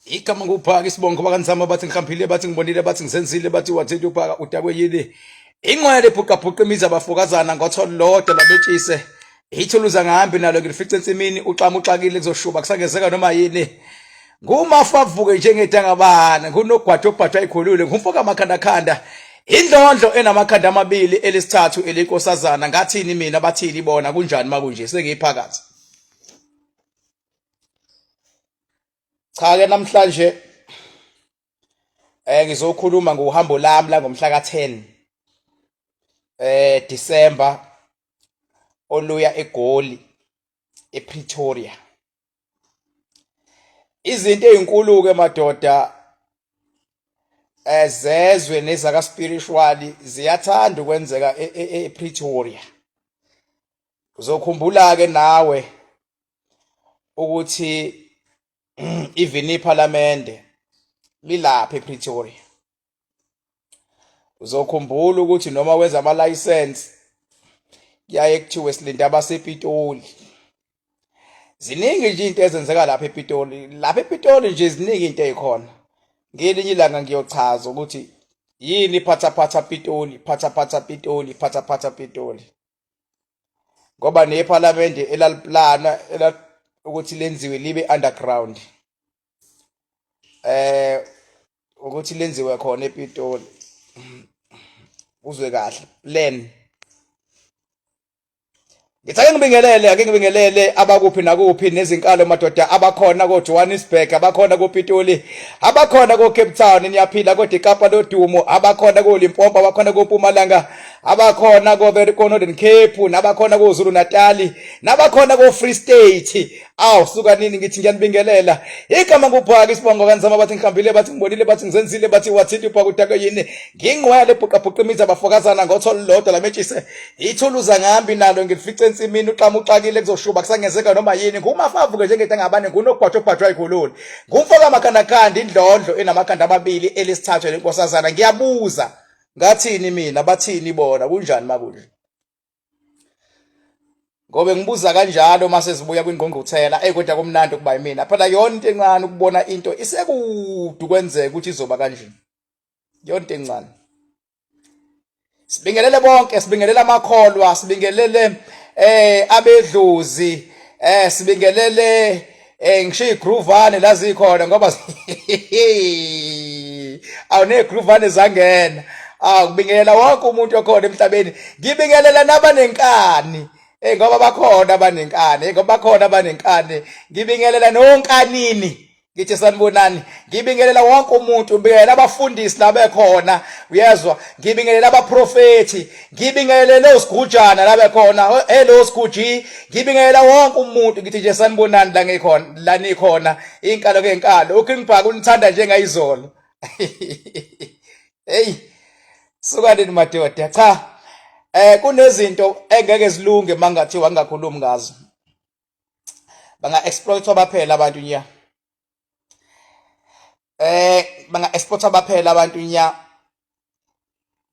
Igama nguphaka isibongo bakanzama bathi ngihamphile bathi ngibonile bathi ngizenzile bathi wathinta uphaka udakwe yini. Ingqwele ibhuqabhuqa imizi abafokazana ngotholo lodwa labetshise. Ithuluza ngahambi nalo ngilifica ensimini uxama uxakile kuzoshuba kusangezeka noma yini. Ngumafu avuke njengedangabana ngunogwaja obhajwa ikhulule ngumfoka amakhandakhanda. Indlondlo enamakhanda amabili elesithathu elinkosazana ngathini mina bathini bona kunjani makunje sengiphakathi. Cha ke namhlanje ngizokhuluma ngohambo lami la ngomhla ka-10 December oluya eGoli ePretoria. Izinto ezinkulu ke madoda ezezwe nezaka spiritual ziyathanda ukwenzeka e, e, ePretoria. Uzokhumbula ke nawe ukuthi even iphalamende lilapha ePretoria uzokhumbula ukuthi noma wenza ama license kuyaye kuthiwe silinde abasePitoli ziningi nje into ezenzeka lapha ePitoli lapha ePitoli nje ziningi into ezikhona ngelinye ilanga ngiyochaza ukuthi yini phathaphatha Pitoli phathaphatha Pitoli phathaphatha Pitoli ngoba nephalamende elaliplana ukuthi lenziwe libe underground ukuthi lenziwe khona ePitoli uzwe kahle plan Ngithi ake ngibingelele ake ngibingelele abakuphi nakuphi nezinkalo madoda abakhona ko Johannesburg abakhona ko Pitoli abakhona ko Cape Town niyaphila kodwa iKapa lodumo abakhona ko Limpopo abakhona ko Mpumalanga abakhona ko Northern Cape nabakhona ko Zulu Natal nabakhona ko Free State awu suka nini ngithi ngiyanibingelela igama nguphaka isibongo kanzama bathi ngihambile bathi ngibonile bathi ngizenzile bathi wathinta uphaka udake yini ngingqwele bhuqabhuqa imizi abafokazana ngotho lolodwa lametshise ithuluza ngihambi nalo ngilifice ensimini uxama uxakile kuzoshuba kusangezeka noma yini ngumafavuke njengento engabane ngunogwaja obhajwa ikhulule ngumfoka amakhandakhanda indlondlo enamakhanda amabili elesithathu lenkosazana ngiyabuza ngathini mina bathini bona kunjani makunje ngobe ngibuza kanjalo uma sezibuya kwingqungquthela eyi kodwa kumnandi ukuba yimina phela yona into encane ukubona into isekude ukwenzeka ukuthi izoba kanje yona into encane sibingelele bonke sibingelele amakholwa sibingelele abedlozi sibingelele ngisho igroovane lazikhona ngoba awu negroovane zangena awu kubingelela wonke umuntu okhona emhlabeni ngibingelela nabanenkani ngoba bakhona abanenkani ngoba bakhona abanenkani ngibingelela nonkanini ngithi sanibonani ngibingelela wonke umuntu ngibingelela abafundisi labekhona uyezwa ngibingelela abaprofethi ngibingelele usigujana labekhona hello siguji ngibingelela wonke umuntu ngithi nje sanibonani la ngikhona la nikhona inkalo ngenkalo uKing Bhaka unithanda njengayizolo hey sukani madoda cha kunezinto engeke zilunge mangathiwa ngingakhulumi ngazo banga exploitwa baphela abantu nya banga exploitwa baphela abantu nya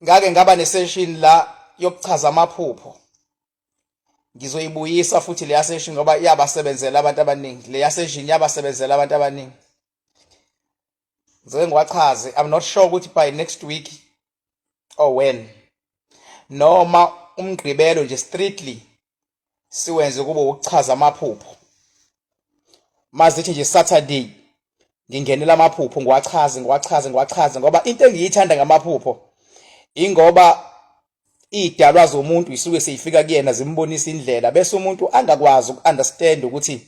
ngake ngaba ne session la yokuchaza amaphupho ngizoyibuyisa futhi leya session ngoba iyabasebenzela abantu abaningi leya session iyabasebenzela abantu abaningi ngizoke ngiwachaze i'm not sure ukuthi by next week or when noma umgqibelo nje strictly siwenze kube ukuchaza amaphupho mazithi nje Saturday ngingenela amaphupho ngiwachaze ngiwachaze ngiwachaze ngoba into engiyithanda ngamaphupho ingoba idalwa zomuntu isuke seyifika kuyena zimbonisa indlela bese umuntu angakwazi ukunderstand ukuthi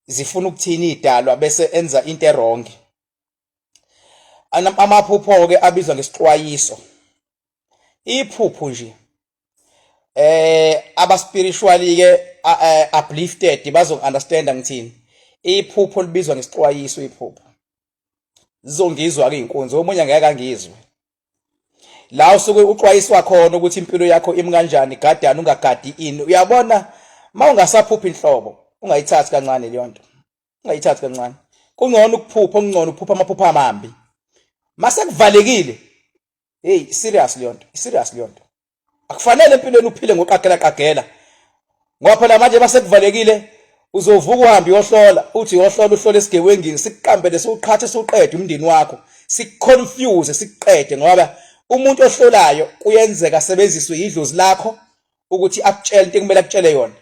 zifuna ukuthini idalwa bese enza into erong amaphupho ke abizwa ngesixwayiso iphupho nje aba spiritually ke uplifted bazo understand ngithini iphupho libizwa ngesixwayiso iphupho zizongizwa ke inkunzi omunye ngeke angizwe la usuke uxwayiswa khona ukuthi impilo yakho imi kanjani gadani ungagadi ini uyabona mawungasaphuphi inhlobo ungayithathi kancane leyo nto ungayithathi kancane kungcono ukuphupha okungcono ukuphupha amaphupho amambi mase kuvalekile hey serious leyo nto serious leyo nto akufanele empilweni uphile ngoqagela qagela ngoba phela manje mase kuvalekile Uzovuka uhambe uyohlola, uthi uyohlola uhlole esigebengini, sikuqambele siwuqhathe siwuqede umndeni wakho, sikuconfuse sikuqede ngoba umuntu ohlolayo kuyenzeka asebenziswe yidlozi lakho ukuthi akutshele into ekumele akutshele yona.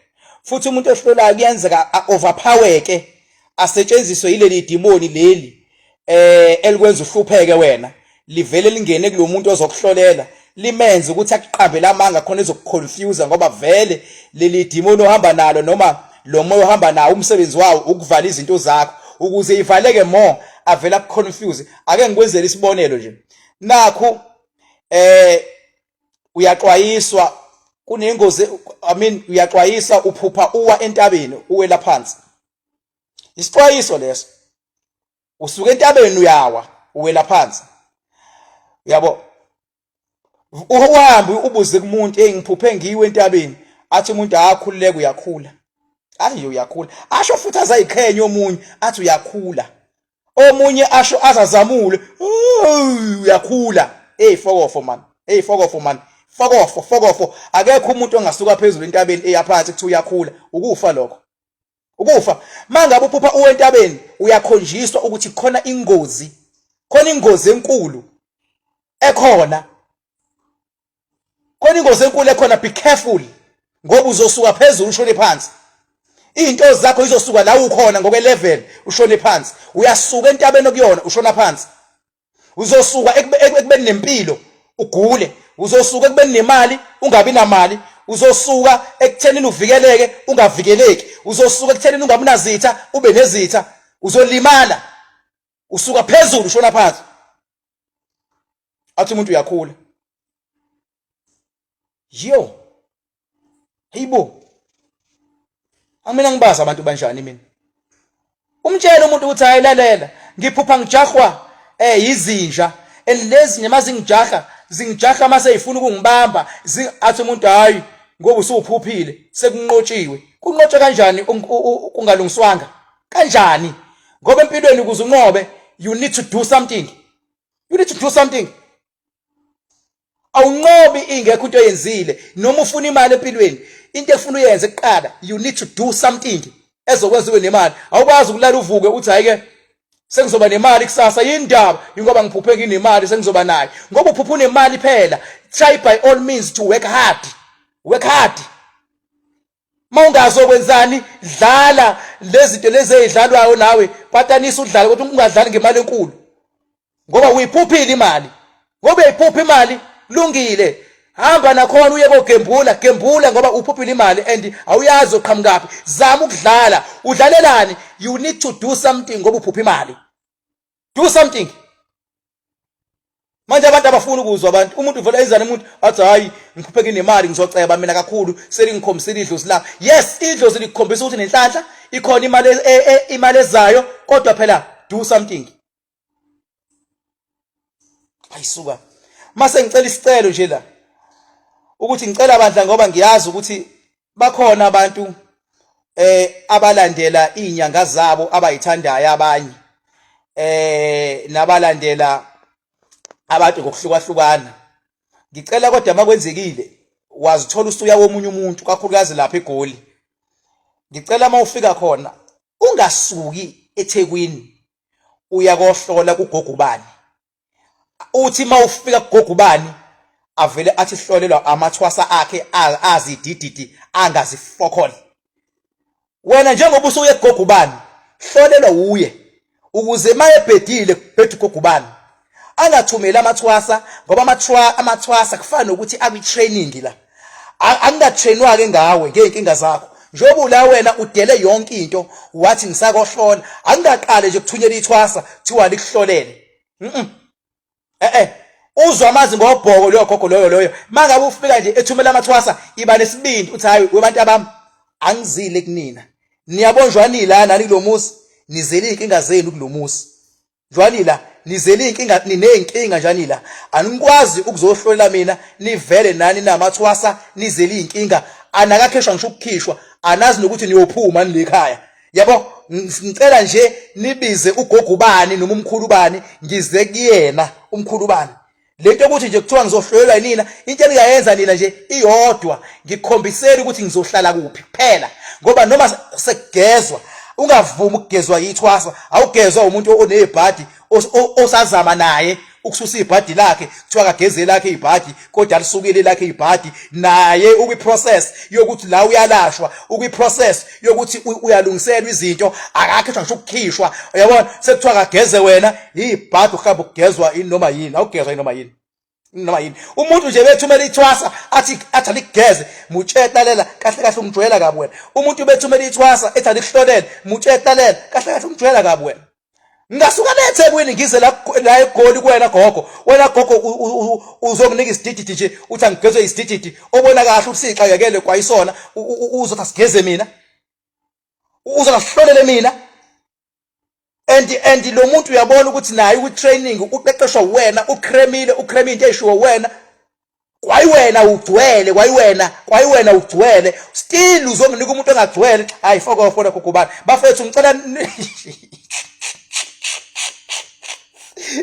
Futhi umuntu ohlolayo kuyenzeka a-overpowerke asetshenziswe yileli dimoni leli eh elikwenza uhlupheke wena livele lingene kulomuntu ozokuhlolela limenze ukuthi akuqambe lamanga khona ezokuconfuse ngoba vele leli demon ohamba nalo noma lo moya ohamba nawo umsebenzi wawo ukuvala izinto zakho ukuze ivaleke more avela akuconfuse. Ake ngikwenzele isibonelo nje, nakhu eh uyaxwayiswa kunengozi, I mean uyaxwayisa uphupha uwa entabeni uwela phansi, isixwayiso leso. Usuka entabeni uyawa uwela phansi, uyabo. Uhambe ubuze kumuntu, hey ngiphuphe ngiwe entabeni, athi umuntu akhululeka uyakhula, athi nje uyakhula, asho futhi azayiqhenye omunye athi uyakhula, omunye asho azazamule uyakhula. Hey fokofo man, hey fokofo man, fokofo fokofo. Akekho umuntu ongasuka phezulu entabeni eya phansi kuthi uyakhula, ukufa lokho, ukufa. Mangabe uphupha uwentabeni uyakhonjiswa ukuthi khona ingozi, khona ingozi enkulu ekhona, khona ingozi enkulu ekhona. Be careful ngoba uzosuka phezulu ushone phansi, izinto zakho izosuka la ukhona ngokwe level ushone phansi, uyasuka entabeni okuyona ushona phansi. Uzosuka ekubeni nempilo ugule, uzosuka ekubeni nemali ungabi namali, uzosuka ekuthenini uvikeleke ungavikeleki, uzosuka ekuthenini ungabi nazitha ube nezitha, uzolimala, usuka phezulu ushona phansi. Athi umuntu uyakhula. Yo, hayibo, amina ngibazi abantu banjani mina. Umtshela umuntu ukuthi hayi lalela, ngiphupha ngijahwa eh izinja and lezi nyama zingijaha, zingijaha mase ifuna ukungibamba, athi umuntu hayi ngoba usuphuphile sekunqotshiwe. Kunqotshwe kanjani kungalungiswanga? Kanjani? Ngoba empilweni ukuze unqobe you need to do something, you need to do something. Awunqobi ingekho into oyenzile. Noma ufuna imali empilweni, into efuna uyenze kuqala, you need to do something ezokwenza ube nemali. Awukwazi ukulala uvuke uthi hayi ke sengizoba nemali kusasa, yindaba ingoba ngiphuphe nginemali sengizoba nayo. Ngoba uphupha unemali phela, try by all means to work hard, work hard. Mawungazokwenzani, dlala lezi zinto lezi ezidlalwayo nawe, patanisa udlale, kodwa ungadlali ngemali enkulu ngoba uyiphuphile imali. Ngoba uyayiphupha imali, lungile, hamba nakhona uye kogembula, gembula ngoba uphuphile imali and awuyazi oqhamukaphi. Zama ukudlala, udlalelani? You need to do something ngoba uphupha imali, do something. Manje abantu abafuni ukuzwa abantu, umuntu uvela ezana umuntu athi hayi ngiphuphe nginemali ngizoceba mina kakhulu, selingikhombisile idlozi la. Yes, idlozi likukhombisa ukuthi nenhlanhla ikhona, imali imali ezayo, kodwa phela do something. Ayisuka, mase ngicela isicelo nje la ukuthi ngicela bandla, ngoba ngiyazi ukuthi bakhona abantu abalandela izinyanga zabo abayithandayo, abanye nabalandela abantu ngokuhlukahlukana. Ngicela kodwa makwenzekile wazithola usuya womunye umuntu, kakhulukazi lapha eGoli, ngicela mawufika khona ungasuki eThekwini uya kohlola kugogo ubani. Uthi mawufika kugogo ubani avele athi hlolelwa amathwasa akhe azidididi angazifokhole. Wena njengoba usuye kugogo ubani, hlolelwa uye ukuze mayebhedile kubheda ugogo ubani, angathumeli amathwasa, ngoba amathwasa kufana nokuthi akwi-training la, angingatrainwa-ke ngawe ngey'nkinga zakho. Njengoba ula wena udele yonke into wathi ngisakohlola, angingaqale nje kuthunyela ithwasa kuthiwa likuhlolele. Uzwa amanzi ngobhoko loyo gogo loyo loyo. Mangabe ufika nje ethumela amathwasa, iba nesibindi uthi hayi webantu abami angizile kunina, niyabonjwa nila nani kulomuzi, nizele iy'nkinga zenu kulomuzi, njwani la nizele iy'nkinga, niney'nkinga njani la, anikwazi ukuzohlolela mina, nivele nani namathwasa nizele iy'nkinga, anakakhishwa ngisho ukukhishwa, anazi nokuthi niyophuma nilekhaya. Yabo, ngicela nje nibize ugogo ubani noma umkhulu ubani, ngize kuyena umkhulu ubani. Lento yokuthi nje kuthiwa ngizohlolelwa yinina, into eningayenza nina nje iyodwa, ngikhombiseni ukuthi ngizohlala kuphi kuphela. Ngoba noma sekugezwa, ungavumi ukugezwa yithwasa, awugezwa umuntu onebhadi osazama naye ukususa ibhadi lakhe, kuthiwa akageze lakhe ibhadi kodwa alisukile lakhe ibhadi, naye ukwi-process yokuthi la uyalashwa, ukwi-process yokuthi uyalungiselwa izinto, akakhishwa ngisho ukukhishwa, uyabona, sekuthiwa akageze wena ibhadi, uhamba ukugezwa inoma yini, awugezwa inoma yini, noma yini. Umuntu nje bethumela ithwasa athi athi aligeze, mutshela lalela kahle kahle umjwayela kabi wena. Umuntu bethumela ithwasa ethi alikuhlolele, mutshela lalela kahle kahle umjwayela kabi wena. Ngingasuka le eThekwini ngize la la eGoli kuwena gogo. Wena gogo uzonginika isidididi nje uthi angigezwe isidididi obona kahle ukuthi sixakekele kwayisona, uzothi asigeze mina. Uzothi asihlolele mina. And lo muntu uyabona ukuthi naye uku training uqeqeshwa wena, ukremile, ukreme into eshiwo wena. Kwayiwena ugcwele, kwayiwena, kwayiwena ugcwele. Still uzonginika umuntu ongagcwele. Hayi foko fona gugubani. Bafethu ngicela,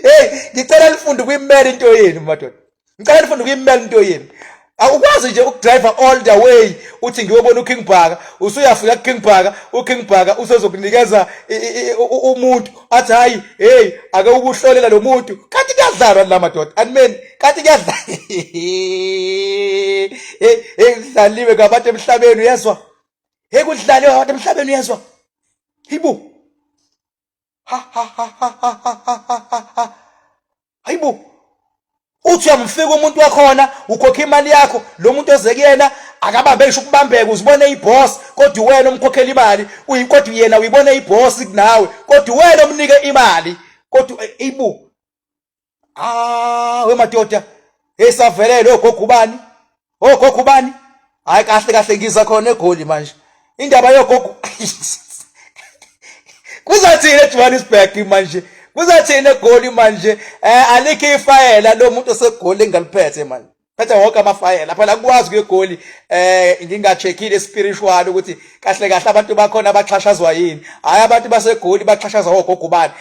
hey, ngicela nifunde ukuyimela into yenu madoda. Ngicela nifunde ukuyimela into yenu. Awukwazi nje ukudrive all the way uthi ngiyobona uKing Bhaka, usuyafika kuKing Bhaka, uKing Bhaka usezokunikeza umuntu athi hayi, hey, ake ubuhlolela lo muntu. Kanti kuyadlalwa la madoda, animeni, kanti kuyadlalwa. Hey, hey, kudlaliwe ngabantu emhlabeni, uyezwa? Hey, kudlaliwe ngabantu emhlabeni, uyezwa? Hibo. Ha ha ha ha ha ha ha ha. Hayibo. Uthi uyamfika umuntu wakhona, ukhokha imali yakho, lo muntu oze kuyena akabambe ngisho ukubambeka, uzibone iboss, kodwa wena umkhokhela imali, uyikodwa yena uyibone iboss kunawe, kodwa wena omnike imali. Kodwa ibu. Ah, we madoda. Hey, savelele ogogo ubani? Ogogo ubani? Hayi kahle kahle ngiza khona eGoli manje. Indaba yogogo kuzathini eJohannesburg manje? Kuzathini eGoli manje? Alikho ifayela lo muntu osegoli engaliphethe manje. Phethe wonke amafayela. Phela akukwazi kuye eGoli ngingacheckile spiritual ukuthi kahle kahle abantu bakhona abaxhashazwa yini. Hayi abantu baseGoli baxhashazwa ogogo bani.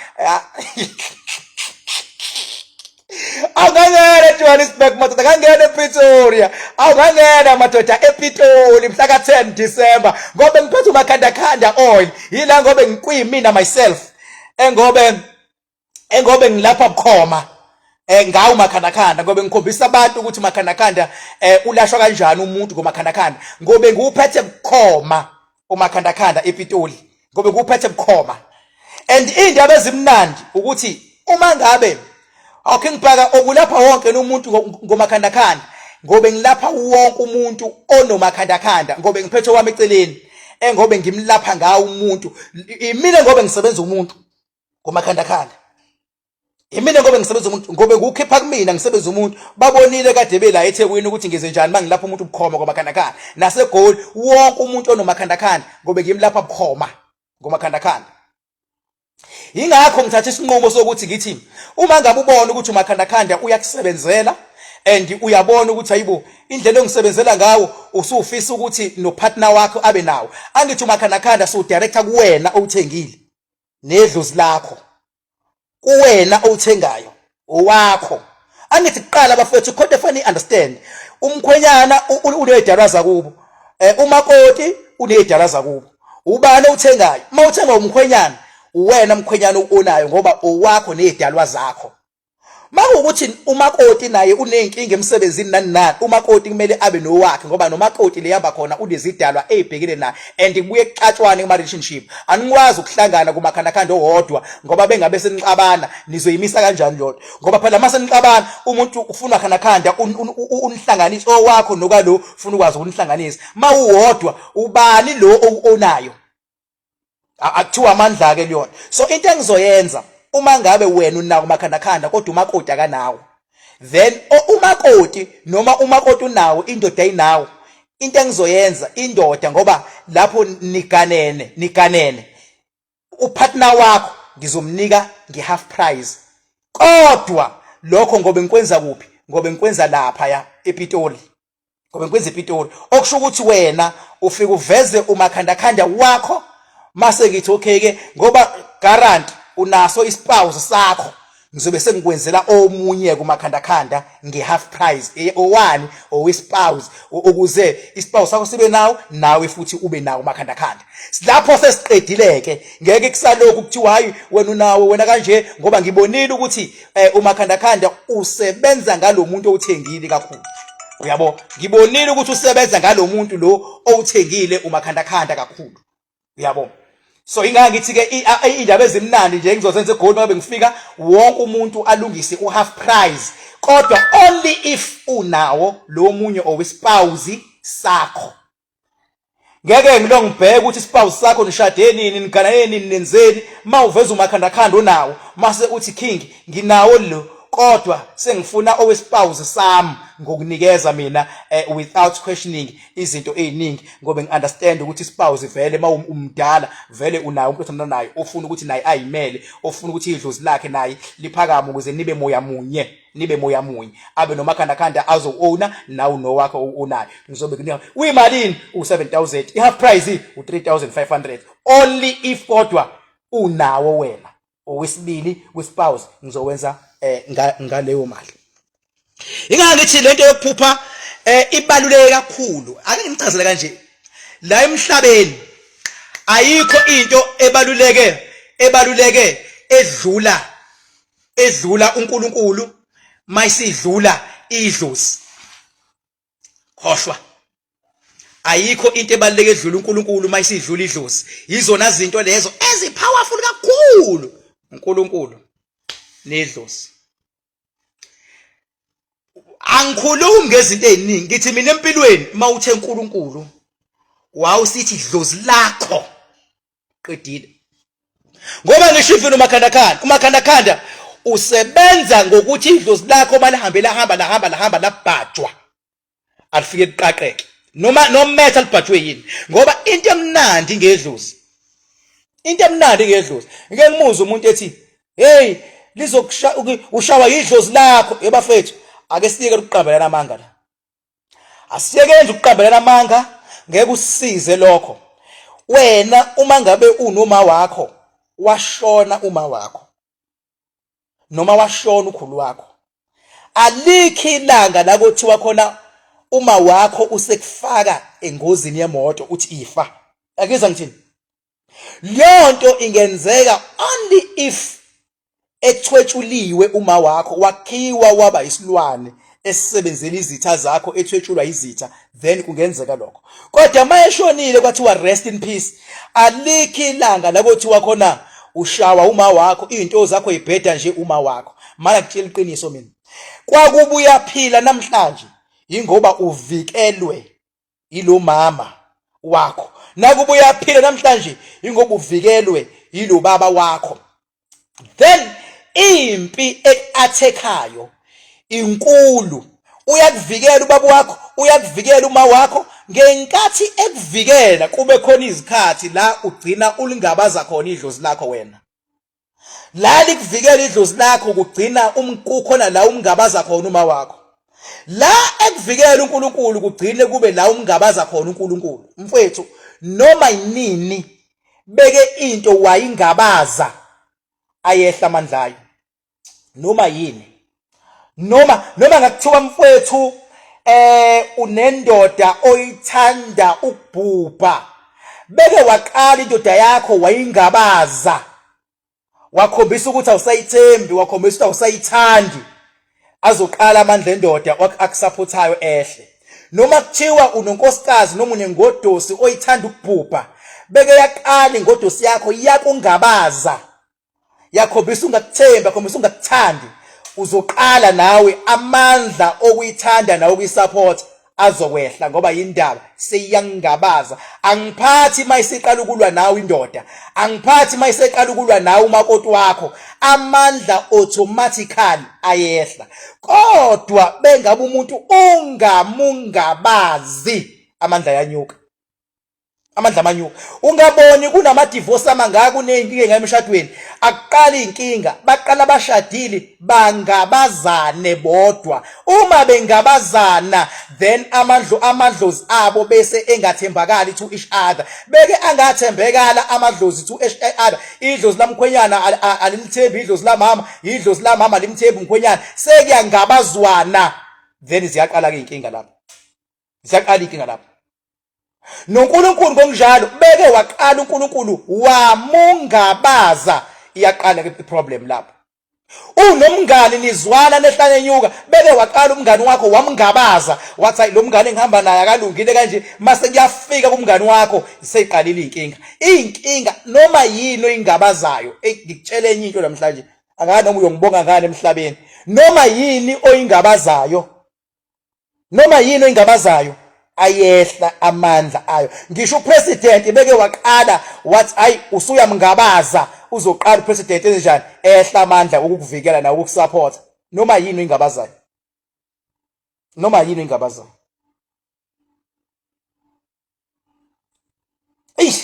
Awungangena eJohannesburg madoda, ngangena ePretoria. Awungangena madoda ePitoli mhla ka-10 December ngoba ngiphethe umakhandakhanda oil. Yila ngobe ngikwimina myself. Engobe ngilapha bukhoma ngawo makhandakhanda, ngobe ngikhombisa abantu ukuthi makhandakhanda ulashwa kanjani umuntu ngomakhandakhanda, ngobe ngiwuphethe bukhoma umakhandakhanda ePitoli, ngobe ngiwuphethe bukhoma. And indaba ezimnandi ukuthi uma ngabe awukhe ngibhaka okulapha wonke umuntu ngomakhandakhanda, ngobe ngilapha wonke umuntu onomakhandakhanda, ngobe ngiphethe owami eceleni engobe ngimlapha ngawo umuntu. Imina ngobe ngisebenza umuntu ngomakhandakhanda, imina ngobe ngisebenza umuntu, ngobe ngukhipha kumina ngisebenza umuntu. Babonile kade bela eThekwini ukuthi ngize njani mangilapha umuntu bukhoma ngomakhandakhanda. NaseGoli wonke umuntu onomakhandakhanda ngobe ngimlapha bukhoma ngomakhandakhanda. Yingakho ngithatha isinqumo sokuthi ngithi uma ngabe ubona ukuthi umakhandakhanda uyakusebenzela and uyabona ukuthi hayibo indlela ongisebenzela ngawo usufisa ukuthi nopartner wakho abe nawo, angithi umakhandakhanda siwudirector kuwena owuthengile nedlozi lakho, kuwena owuthengayo owakho. Angithi kuqala bafethu khona fanele understand, umkhwenyana unezidalwa zakubo, umakoti unezidalwa zakubo. Ubani owuthengayo? Uma uthenga umkhwenyana, uwena mkhwenyana onayo ngoba owakho nezidalwa zakho. Makuwukuthi umakoti naye uney'nkinga emsebenzini nani nani, umakoti kumele abe nowakhe ngoba nomakoti lehamba khona unezidalwa ey'bhekene naye, and kubuye kuxatshwane kuma-relationship. Anikwazi ukuhlangana kumakhandakhanda owodwa ngoba bengabe senixabana, nizoyimisa kanjani leyo nto? Ngoba phela uma senixabana umuntu ufuna khandakhanda unihlanganise owakho nokalo ufuna ukwazi ukunihlanganisa. Uma uwodwa ubani lo onayo? Akuthiwa amandla ke leyona. So into engizoyenza, uma ngabe wena unawo umakhandakhanda kodwa umakoti akanawo, then umakoti noma umakoti unawo, indoda ayinawo, into engizoyenza indoda, ngoba lapho niganene, niganene, upartner wakho ngizomnika nge-half price. Kodwa lokho ngobe ngikwenza kuphi? Ngobe ngikwenza lapha ya ePitoli, ngoba ngikwenza ePitoli. Okusho ukuthi wena ufika uveze umakhandakhanda wakho, mase ngithi okay ke, ngoba guarantee unaso ispouse sakho, Ngizobe sengikwenzela omunye kumakhandakhanda nge-half price, owani owe-spouse, ukuze ispouse sakho sibe nawo, nawe futhi ube nawo umakhandakhanda. Lapho sesiqedile-ke, ngeke kusalokhu kuthiwa hayi wena unawo wena kanje, ngoba ngibonile ukuthi umakhandakhanda usebenza ngalo muntu owuthengile kakhulu. Uyabo, ngibonile ukuthi usebenza ngalo muntu lo owuthengile umakhandakhanda kakhulu. Uyabo, so ingaka ngithi ke indaba ezimnandi nje ngizozenza eGoli uma ngifika, wonke umuntu alungise u-half price, kodwa only if unawo lo munye owespouse sakho. Ngeke ngilo ngibheke ukuthi ispouse sakho nishade nini, niganane nini, nenzeni. Uma uveza umakhandakhanda onawo, mase uthi king nginawo lo, kodwa sengifuna owespouse sami, ngokunikeza mina without questioning izinto eziningi, ngoba ngi-understand ukuthi ispouse vele uma umdala vele unayo umuntu othandana naye, ofuna ukuthi naye ayimele, ofuna ukuthi idlozi lakhe naye liphakame, ukuze nibe moya munye, nibe moya munye, abe nomakhandakhanda azo-owna, nawe nowakho unayo. Ngizobe kunika uyimalini? U-7000, i-half price u-3500, only if kodwa unawo wena owesibili kwispouse, ngizowenza ngaleyo mali. Ingaka ngithi lento yokuphupha ibaluleke kakhulu. Ake ngichazele kanje, la emhlabeni ayikho into ebaluleke edlula uNkulunkulu, mayisidlula idlozi. Khohlwa, ayikho into ebaluleke edlula uNkulunkulu mayisidlula idlozi. Yizona zinto lezo ezipowerful kakhulu, uNkulunkulu nedlozi. Angikhulumi ngezinto eziningi, ngithi mina empilweni uma uthe uNkulunkulu wawusithi dlozi lakho, qedile. Ngoba ngisho even umakhandakhanda, umakhandakhanda usebenza ngokuthi idlozi lakho malihambe lahamba lahamba lahamba labhajwa, alifike liqaqeke noma nometha libhajwe yini. Ngoba into emnandi ngedlozi, into emnandi ngedlozi, ngike ngimuzwe umuntu ethi hey lizokusha ushawa yidlozi lakho. Yebafethu, ake siyeke ukuqambelana amanga la, asiyeke nje ukuqambelana amanga, ngeke usisize lokho. Wena uma ngabe unoma wakho washona, uma wakho noma washona ukhulu wakho, alikho ilanga la kuthiwa khona uma wakho usekufaka engozini yemoto uthi ifa. Akizwa ngithini? Leyo nto ingenzeka only if ethwetshuliwe uma wakho, wakhiwa waba isilwane esisebenzela izitha zakho, ethwetshulwa izitha, then kungenzeka lokho. Kodwa uma eshonile kwathiwa rest in peace, alikho ilanga la kuthiwa khona ushawa uma wakho, izinto zakho ibheda nje uma wakho. Mara kutshela iqiniso mina, kwakubuya phila namhlanje ingoba uvikelwe yilo mama wakho, nakuba uyaphila namhlanje ingoba uvikelwe yilo baba wakho. Then impi ekathekhayo inkulu, uyakuvikela ubaba wakho, uyakuvikela uma wakho. Ngenkathi ekuvikela kube khona izikhathi la ugcina ulingabaza khona idlozi lakho wena. La likuvikela idlozi lakho kugcina kukhona la umngabaza khona uma wakho. La ekuvikela uNkulunkulu kugcine kube la umngabaza khona uNkulunkulu. Mfowethu, noma yinini beke into wayingabaza, ayehla amandla ayo. Noma yini, noma ngakuthiwa mfowethu unendoda oyithanda ukubhubha, beke waqala indoda yakho wayingabaza, wakhombisa ukuthi awusayithembi, wakhombisa ukuthi awusayithandi, azoqala amandla endoda akusaphothayo ehle. Noma kuthiwa unonkosikazi noma unengodosi oyithanda ukubhubha, beke yaqala ingodosi yakho yakungabaza, yakhombisa ungakuthembi, yakhombisa ungakuthandi, uzoqala nawe amandla okuyithanda nawe ukuyisupport azokwehla, ngoba yindaba seyiyangingabaza. Angiphathi uma isiqala ukulwa nawe indoda, angiphathi uma iseqala ukulwa nawe umakoti wakho, amandla automatically ayehla. Kodwa bengabe umuntu ungamungabazi, amandla ayanyuka. Amandla amanyuka. Ungaboni kunama divorce amangaka, kuneyinkinga ngayo emshadweni. Akuqali inkinga, baqala abashadile bangabazane bodwa. Uma bengabazana then amandlo amadlozi abo bese engathembakali to each other. Beke angathembekala amadlozi to each other. Idlozi lamkhwenyana alimthembi idlozi lamama, idlozi lamama limthembi umkhwenyana. Sekuyangabazwana then ziyaqala ke inkinga lapho. Ziyaqala inkinga lapho. NoNkulunkulu ngokunjalo beke waqala uNkulunkulu wamungabaza, iyaqala ke iproblem lapho. Unomngani nizwana nehla nenyuka, beke waqala umngani wakho wamngabaza, wathi hayi lo mngani engihamba naye akalungile kanje, mase kuyafika kumngani wakho seyiqalile inkinga. Inkinga noma yini oyingabazayo, ey ngikutshela enye into namhlanje, angani noma uyongibonga ngani emhlabeni, noma yini oyingabazayo Noma yini oyingabazayo ayehla amandla ayo. Ngisho upresident beke waqala wathi ayi usuyamngabaza, uzoqala upresident enjani ehla amandla ukukuvikela nawe ukukusupport. Noma yini oyingabazayo, noma yini oyingabazayo. Eish.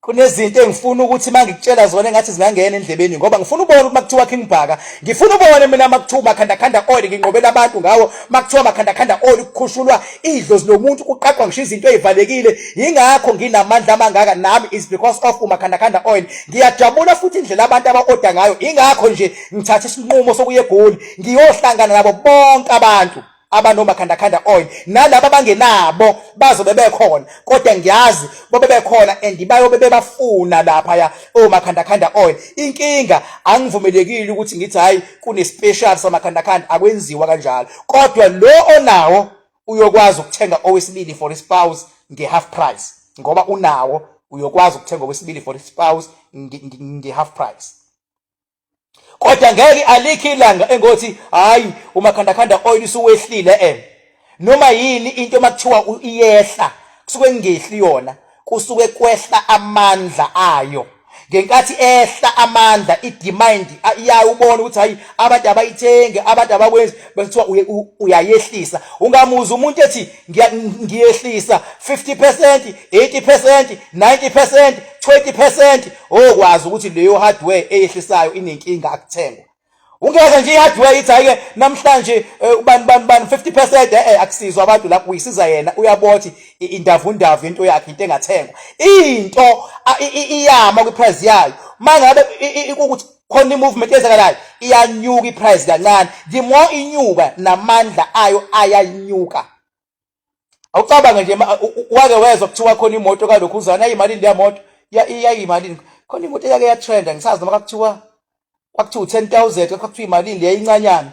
Kunezinto engifuna ukuthi mangikutshela zona engathi zingangena endlebeni ngoba ngifuna ubone ukuthi makuthiwa King Bhaka, ngifuna ubone mina makuthiwa makhanda khanda oil nginqobela abantu ngawo, makuthiwa makhanda khanda oil kukhushulwa idlozi lomuntu kuqaqwa ngisho izinto ezivalekile. Yingakho nginamandla amangaka nami is because of umakhanda khanda oil. Ngiyajabula futhi indlela abantu aba-order ngayo, ingakho nje ngithatha isinqumo sokuya eGoli ngiyohlangana nabo bonke abantu abanomakhandakhanda oil nalaba abangenabo bazobe bekhona, kodwa ngiyazi bobe bekhona and bayobe bebafuna lapha ya omakhandakhanda oil. Inkinga angivumelekile ukuthi ngithi hayi kune special samakhandakhanda, akwenziwa kanjalo, kodwa lo onawo uyokwazi ukuthenga owesibili for spouse nge half price, ngoba unawo uyokwazi ukuthenga owesibili for spouse nge half price. Kodwa ngeke alikho ilanga engothi hayi umakhandakhanda oil usuwehlile noma yini into makuthiwa iyehla kusuke kungehli yona, kusuke kwehla amandla ayo. Ngenkathi ehla amandla i-demand iyawubona ukuthi hayi abantu abayithengi, abantu abakwenzi, bese kuthiwa uyayehlisa. Ungamuza umuntu ethi ngiyehlisa 50%, 80%, 90%, 20%, okwazi ukuthi leyo hardware eyehlisayo inenkinga, akuthengwa. Ungeke nje i-hardware ithi hhayi-ke namhlanje ubani bani bani 50%, akusizwa abantu lapho, uyisiza yena, uyabona ukuthi indavundavu into yakhe into engathengwa. Into iyama kwi-price yayo. Mangabe ukuthi khona i-movement eyenzakalayo, iyanyuka i-price kancane. The more inyuka namandla ayo ayanyuka. Awucabange nje wake wezwa kuthiwa khona imoto kalokhuzana yayimalini leya moto, yayimalini? Khona imoto eyake yatrenda, ngisazi noma kwakuthiwa kwakuthiwa u-10,000, kwakuthiwa imalini leya incanyana.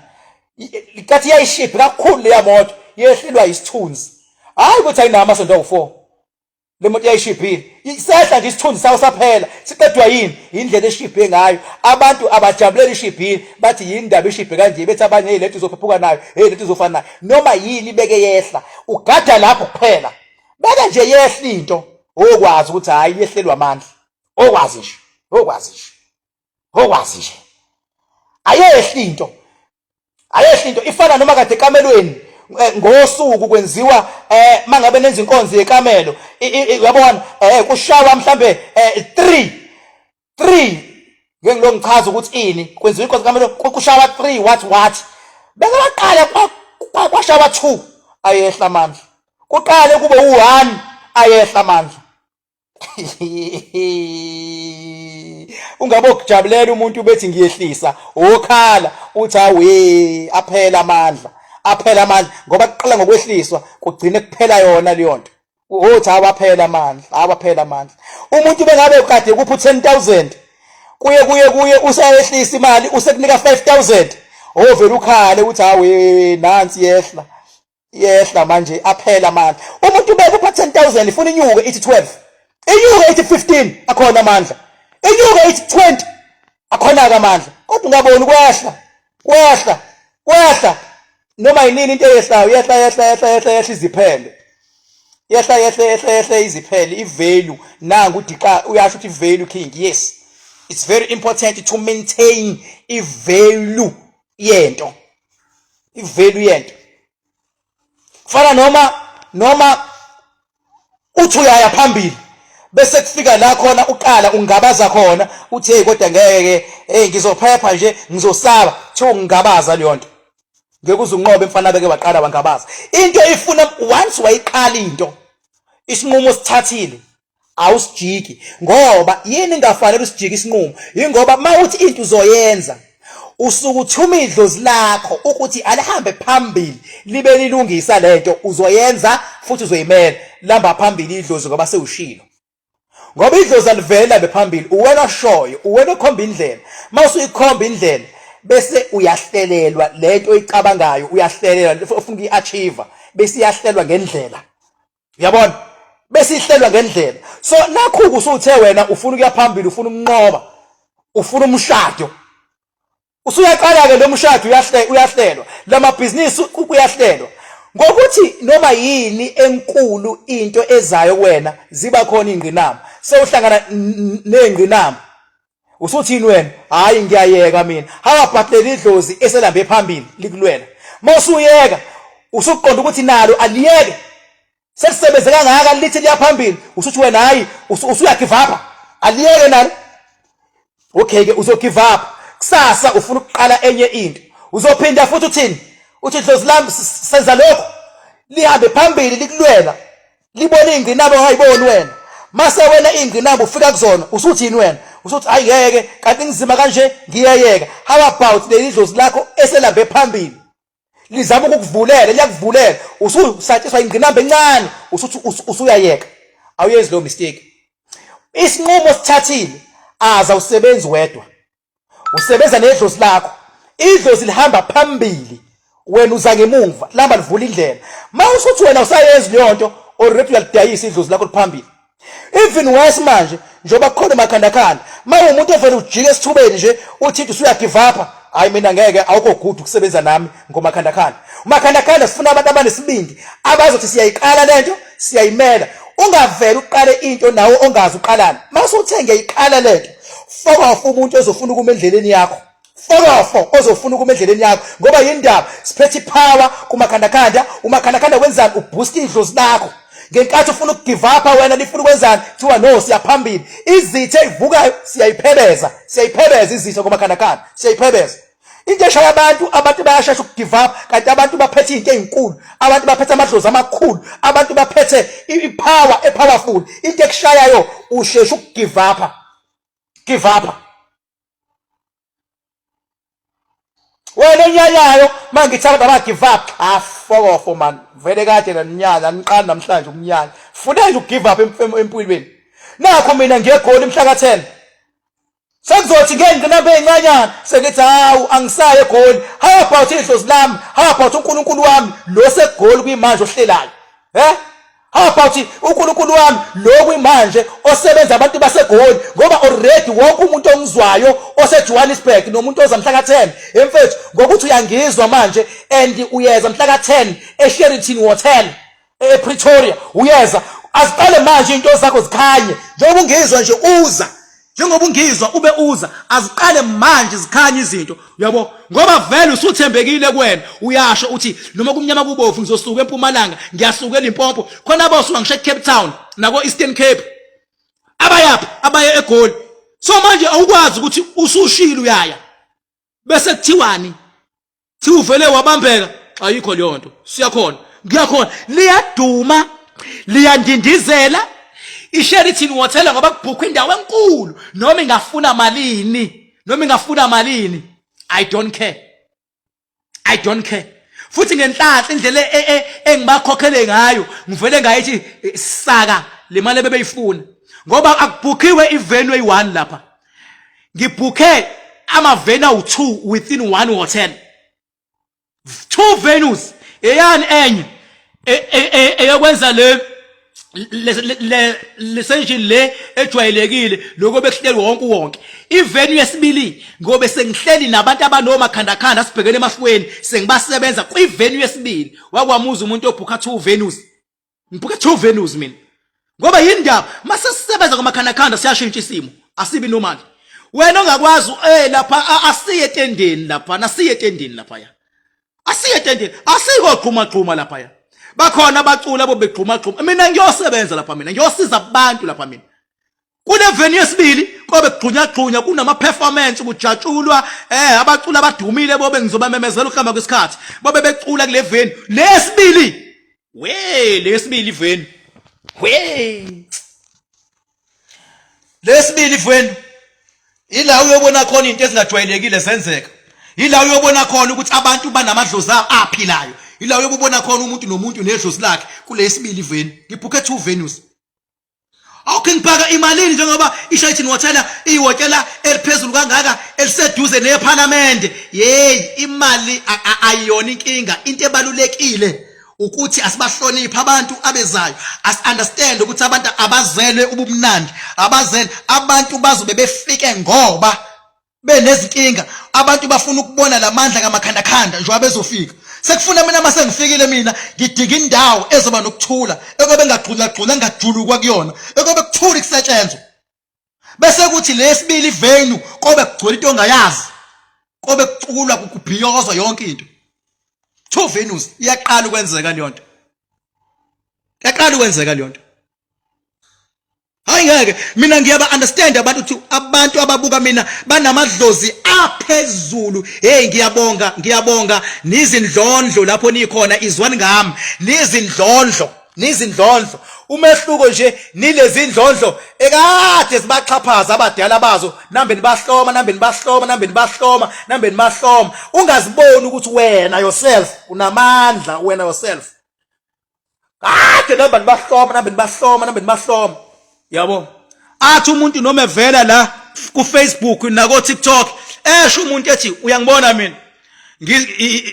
Kathi yayishibhi kakhulu leya moto, yehlelwa isithunzi. Hhayi ukuthi ayinawo amasondo awu-4. Le moto yayishibhile, sehla nje isithunzi sawo saphela. Siqedwa yini? Indlela eshibhe ngayo. Abantu abajabulela ishibhile, bathi yini indaba ishibhe kanje, bethi abanye hey lento izophephuka nayo, hey lento izofana nayo. Noma yini beke yehla, ugada lapho kuphela. Beke nje yehla into, okwazi ukuthi hhayi yehlelwa amandla. Okwazi nje, okwazi nje, okwazi nje. Ayehli into. Ayehli into ifana noma kade ekamelweni ngosuku kwenziwa mangabe nenza inkonzo yekamelo, uyabona kushawa mhlambe 3 3, ngeke ngilo ngichaza ukuthi ini kwenziwa inkonzo yekamelo, kushawa 3 what beke baqala kwashawa 2 ayehla amandla, kuqale kube u1 ayehla amandla. Ungabe ukujabulela umuntu bethi ngiyehlisa, okhala uthi awe aphela amandla, aphela amandla, ngoba kuqala ngokwehliswa kugcine kuphela yona leyo nto. Uthi awaphela amandla, awaphela amandla. Umuntu bengabe kade kupha u-10,000 kuye kuye kuye usayehlisa imali usekunika 5,000, ovela ukhale uthi awe nansi yehla yehla manje, aphela amandla. Umuntu ubeke upha 10,000 ifuna inyuke ithi 12, inyuke ithi 15, akhona amandla, inyuke ithi 20, akhona ke amandla. Kodwa ungaboni kwehla kwehla kwehla, noma yinini into eyehlayo yehla yehla yehla yehla yehla iziphele, yehla yehla yehla yehla iziphele i-value. Nangu uDixa uyasho ukuthi i-value king. Yes, it's very important to maintain i-value yento, i-value yento. Kufana noma noma uthi uyaya phambili bese kufika la khona uqala ungabaza khona uthi hey kodwa ngeke hey ngizophepha nje ngizosaba kuthiwa ungabaza leyo nto ngeke uze unqobe mfana beke waqala wangabaza into ifuna once wayiqala into isinqumo sithathile awusijiki ngoba yini ingafanele usijike isinqumo yingoba mawuthi into uzoyenza usuke uthuma idlozi lakho ukuthi alihambe phambili libe lilungisa lento uzoyenza futhi uzoyimela lamba phambili idlozi ngoba sewushilo ngoba idlozi alivela bephambili uwena oshoyo uwena okhomba indlela mawusuyikhomba indlela bese uyahlelelwa lento oyicabangayo uyahlelelwa ufuna ukuyi-achieve bese iyahlelwa ngendlela uyabona bese ihlelwa ngendlela so nakhu usuthe wena ufuna ukuya phambili ufuna ukunqoba ufuna umshado usuyaqala ke lo mshado uyahlelwa lamabhizinisi kuyahlelwa ngokuthi noma yini enkulu into ezayo kuwena ziba khona ingqinamba sewuhlangana nengqinamba usuthini wena hayi ngiyayeka mina how about leli dlozi eselambe phambili likulwela mawusuyeka usuqonda ukuthi nalo aliyeke selisebenze kangaka lithi liyaphambili usuthi wena hayi usuyagive up aliyeke nalo okay ke uzogive up kusasa ufuna ukuqala enye into uzophinda futhi uthini uthi dlozi lami senza lokho lihambe phambili likulwela libona ingqinamba ongayiboni wena mase wena ingqinamba ufika kuzona usuthini wena usuthi hayi ngeke kanti ngizima kanje ngiyeyeka how about leli dlozi lakho eselambe phambili lizama ukukuvulela liyakuvulela ususatshiswa ingqinamba encane usuthi usuyayeka awuyenzi leyo mistake isinqumo sithathile aza usebenzi wedwa usebenza nedlozi lakho idlozi lihamba phambili wena uza ngemumva lihamba livula indlela uma usuthi wena usayenzi leyo nto already uyalidayisa idlozi lakho liphambili even worse manje njengoba kukhona umakhandakhanda uma umuntu ovele ujike esithubeni nje uthi usuyagive up hayi mina ngeke awukho good ukusebenza nami ngomakhandakhanda umakhandakhanda sifuna abantu abanesibindi abazothi siyayiqala lento siyayimela ungavele uqale into nawe ongazi uqalani mase uthe ngiyayiqala lento fokofo umuntu ozofuna ukuma endleleni yakho fokofo ozofuna ukuma endleleni yakho ngoba yindaba siphethe ipower kumakhandakhanda umakhandakhanda wenzani uboost idlozi lakho ngenkathi ufuna ukugive up wena lifuna ukwenzani kuthiwa no siyaphambili izitha ezivukayo siyayiphebeza siyayiphebeza izitha kumakhandakhanda siyayiphebeza into eshaya abantu abantu bayashesha ukugive up kanti abantu baphethe izinto ezinkulu abantu baphethe amadlozi amakhulu abantu baphethe ipower epowerful into ekushayayo ushesha ukugive up give up wena onyanyayo mangithi abantu aba give up ah fokofo man vele kade naninyanya niqala namhlanje ukunyanya funa nje ukugive up empilweni nakho mina ngiyegoli mhla ka-10 sekuzothi ngengqinamba ezincanyana sengithi hawu angisaye egoli how about idlozi lami how about uNkulunkulu wami lo segoli kuyimanje ohlelayo eh how about uNkulunkulu wami lo kuyimanje osebenza abantu basegoli ngoba already wonke umuntu ongizwayo oseJohannesburg nomuntu oza mhla ka-10 emfethu ngokuthi uyangizwa manje and uyeza mhla ka-10 eSheraton Hotel ePretoria uyeza aziqale manje into zakho zikhanye njengoba ungizwa nje uza njengoba ungizwa ube uza aziqale manje zikhanye izinto uyabo ngoba vele usuthembekile kuwena uyasho uthi noma kumnyama kubovu ngizosuka empumalanga ngiyasuka eLimpopo khona abosuka ngisho eCape Town nako Eastern Cape abayaphi abaye eGoli so manje awukwazi ukuthi usushilo uyaya bese kuthiwani Thi uvele wabambeka ayikho leyo nto siyakhona ngiyakhona liyaduma liyandindizela iSheraton Hotel ngoba kubhukhwa indawo enkulu noma ingafuna malini noma ingafuna malini I don't care I don't care futhi ngenhlanhla indlela e, e, engibakhokhele ngayo ngivele ngayithi e, saka le mali ebebeyifuna ngoba akubhukhiwe ivenue eyi-one lapha ngibhukhe amaveni awu-2 within one hotel two venues eyani enye eyokwenza le le session le ejwayelekile lokho bekuhleli wonke wonke ivenue yesibili ngobe sengihleli nabantu abanomakhandakhanda sibhekene emahlweni sengibasebenza kwivenue yesibili wakwamuza umuntu obhukha two venues Ngibhuke two venues mina. Ngoba yindaba mase sisebenza ngomakhanakhanda siyashintsha isimo. Asibi normal. Wena ongakwazi eh lapha asiye etendeni lapha, nasiye etendeni lapha ya. Asiye etendeni, asiko gquma gquma lapha ya. Bakhona abaculi abo begxuma gxuma. Mina ngiyosebenza lapha mina, ngiyosiza abantu lapha mina. Kule venue yesibili kobe kugxunyagxunya kunama performance kujatshulwa abaculi abadumile bobe ngizobamemezela ukuhamba kwesikhathi bobe becula kule venue lesibili we lesibili venue we lesibili venue ila uyobona khona into ezingajwayelekile zenzeka ila uyobona khona ukuthi abantu banamadlozi aphilayo ila uyobona khona umuntu nomuntu nedlozi lakhe kulesibili venue ngibhukhe two venues. Awu King Bhaka imalini njengoba iSheraton Hotel ihhotela eliphezulu kangaka eliseduze nePhalamende. Hey imali ayiyona inkinga into ebalulekile ukuthi asibahloniphe abantu abezayo as understand ukuthi abantu abazelwe ubumnandi abazele abantu bazobe befike ngoba benezinkinga abantu bafuna ukubona lamandla kamakhandakhanda njengoba bezofika sekufuna mina uma sengifikile mina ngidinga indawo ezoba nokuthula ekobe ngagxulagxula ngajulukwa kuyona ekobe kuthula kusetshenzwa bese kuthi lesibili venue kobe kugcwele into ongayazi kobe kuculwa kubhiyozwa yonke into two venues iyaqala ukwenzeka leyo nto iyaqala ukwenzeka leyo nto. Hayi ngeke mina ngiyaba understand abantu ukuthi abantu ababuka mina banamadlozi aphezulu. Hey ngiyabonga ngiyabonga nizindlondlo lapho nikhona izwani ngami nizindlondlo nizindlondlo umehluko nje nilezindlondlo ekade zibaxhaphaza abadala bazo nambe nibahloma nambe nibahloma nambe nibahloma nambe nibahloma ungaziboni ukuthi wena yourself unamandla wena yourself kade namba nibahloma nambe nibahloma nambe nibahloma yabo athi umuntu noma evela la ku Facebook nako TikTok esho umuntu ethi uyangibona mina